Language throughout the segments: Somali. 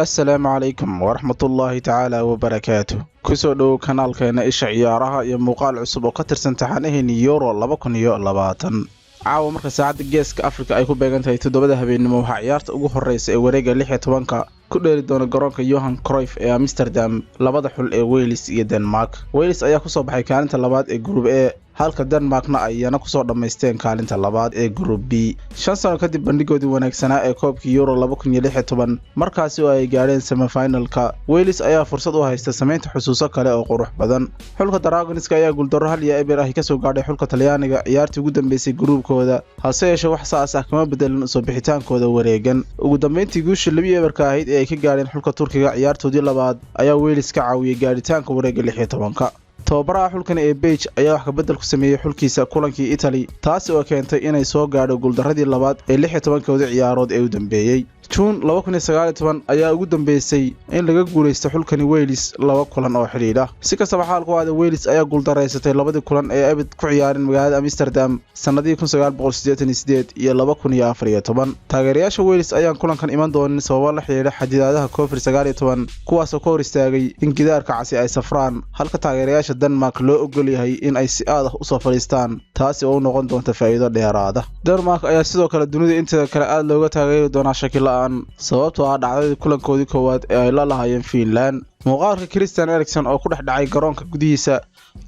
Asalaamu calaykum waraxmatullaahi tacaala wabarakaatu. Kusoo dhowow kanaalkeena Isha Ciyaaraha iyo muuqaal cusub oo ka tirsan taxanaheeni Euro 2020. Caawa marka saacadda Geeska Afrika ay ku beegan tahay 7da habeennimo, waxaa ciyaarta ugu horreysa ee wareegga 16-ka ku dheeli doona garoonka Johan Cruyff ee Amsterdam labada xul ee Wales iyo Denmark. Wales ayaa kusoo baxay kaalinta labaad ee Group A, halka Denmarkna ay iyana kusoo dhammaysteen kaalinta labaad ee Group B, 5 sano kadib bandhigoodii wanaagsanaa ee koobkii Euro 2016, markaasi oo ay gaadheen semifinalka. Wales ayaa fursad u haysta samaynta xusuuso kale oo qurux badan. Xulka Dragonska ayaa guuldarro 1-0 ahi kasoo gaadhay xulka Talyaaniga ciyaartii ugu dambeysay gruubkooda, hase yeeshee wax saas ah kama bedelin usoo bixitaankooda wareegan. Ugu dambeyntii, guushii 2-0-ka ahayd ee ay ka gaadheen xulka Turkiga ciyaartoodii labaad ayaa Wales ka caawiyey gaadhitaanka wareegga 16-ka. Tababaraha xulkan ee Bage ayaa wax kabedel ku sameeyey xulkiisa kulankii Italy, taasi oo keentay inay soo gaadho guuldaradii labaad ee 16-koodii ciyaarood ee u dambeeyey. Juun 2019 ayaa ugu dambeysay in laga guulaysto xulkani Wales laba kulan oo xidhiidha. Si kastaba xaalku aada, Wales ayaa guuldaraysatay labadii kulan ee abid ku ciyaareen magaalada Amsterdam sannadihii 1988 iyo 2014. Taageerayaasha Wales ayaan kulankan iman doonin sababo la xidhiidha xadidaadaha COVID-19, kuwaasoo ka hor istaagay in gidaarka casi ay safraan, halka taageerayaasha Denmark loo ogol yahay in ay si aad ah usoo fadhiistaan, taasi oo u noqon doonta faa'iido dheeraada. Denmark ayaa sidoo kale dunida inteeda kale aada looga taageeri doonaa shaki la-aan, sababtoo ah dhacdadii kulankoodii koowaad ee ay la lahaayeen Fiinland. Muuqaalka Christian Eriksen oo ku dhex dhacay garoonka gudihiisa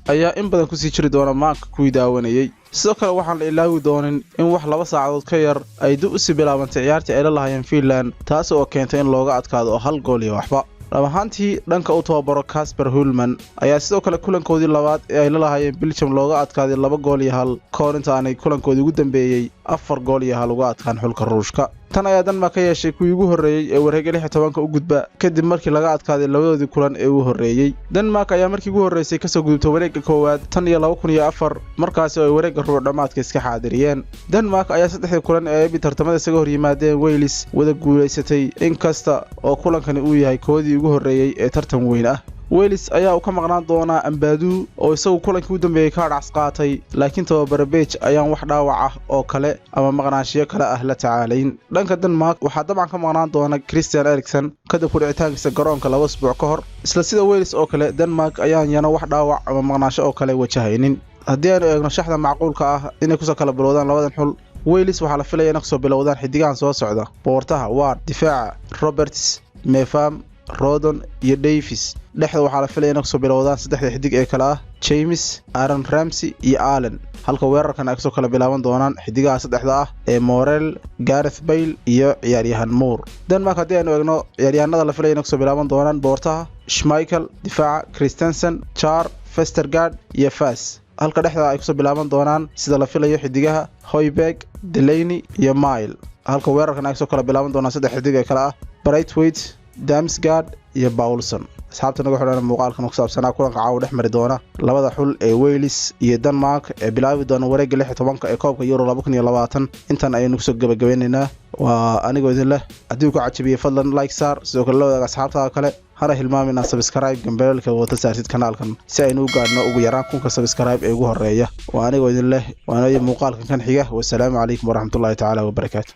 ayaa in badan kusii jiri doona maanka kuwii daawanayey. Sidoo kale waxaan la ilaawi doonin in wax 2 saacadood ka yar ay dib usii bilaabantay ciyaartii ay la lahaayeen Fiinland, taasi oo keentay in looga adkaado oo 1 gool iyo waxba. Dhab ahaantii, dhanka u tababaro Kasper Hjulmand ayaa sidoo kale kulankoodii labaad ee ay la lahaayeen Belgium looga adkaaday 2 gool iyo 1, ka hor inta aanay kulankoodii ugu dambeeyey 4 gool iyo 1 uga adkaan xulka Ruushka. Tan ayaa Denmark ka yeeshay kuwii ugu horreeyey ee wareegga 16-ka u gudba, kadib markii laga adkaaday labadoodii kulan ee ugu horreeyey. Denmark ayaa markii ugu horreysay kasoo gudubtay wareegga koowaad tan iyo 2004, markaasi oo ay wareegga rubuc dhammaadka iska xaadiriyeen. Denmark ayaa saddexdii kulan ee ay tartamada isaga hor yimaadeen Wales wada guulaysatay, inkasta oo kulankani uu yahay koodii ugu horreeyey ee tartan weyn ah. Wales ayaa uu ka maqnaan doonaa Ampadu oo isagu kulankii u dambeeyey ka dhacas qaatay, laakiin tababare Bage ayaan wax dhaawac ah oo kale ama maqnaanshiyo kale ah la tacaalayn. Dhanka Denmark waxaa dabcan ka maqnaan doona Christian Eriksen kadib kudhicitaankiisa garoonka 2 usbuuc ka hor. Isla sida Wales oo kale, Denmark ayaan yana wax dhaawac ama maqnaansho oo kale wajahaynin. Haddii aynu eegno shaxda macquulka ah inay kusoo kala bilowdaan labadan xul, Wales waxaa la filaya inay kusoo bilowdaan xidigahan soo socda: boortaha Ward, difaaca Roberts, Mepham, Rodon iyo Davies. Dhexda waxaa la filaya inay kusoo bilowdaan saddexda xidig ee kale ah James, Aaron Ramsey iyo Allen, halka weerarkan ay kusoo kala bilaaban doonaan xidigaha saddexda ah ee Morel, Gareth Bale iyo ciyaaryahan Moore. Denmark haddii aynu eegno ciyaaryahanada la filaya inay kusoo bilaaban doonaan, boortaha Schmeichel, difaaca Christensen, Char, Vestergaard iyo Faes, halka dhexda ay kusoo bilaaban doonaan sida la filayo xidigaha Højbjerg, Delaney iyo Mæhle, halka weerarkan ay kusoo kala bilaaban doonaan saddex xidig ee kale ah Braithwaite, Damsgaard iyo Poulsen. Asxaabta naga xidhan, muuqaalkan ku saabsanaa kulanka caawa dhex mari doona labada xul ee Wales iyo Denmark ee bilaabi doona wareegga 16-ka ee koobka Euro 2020 intan ayaynu kusoo gabagabeynaynaa. Waa anigoo idin leh, haddii uu ku cajabiyey fadlan like saar, sidoo kale la wadaaga asxaabtaada kale, hana hilmaamin inaad subscribe gambaleelka wata saartid kanaalkan si aynu u gaadhno ugu yaraan 1000-ka subscribe ee ugu horeeya. Waa anigoo idin leh, waanayo muuqaalkan kan xiga. Wasalaamu calaykum waraxmatullaahi tacaala wabarakaatu.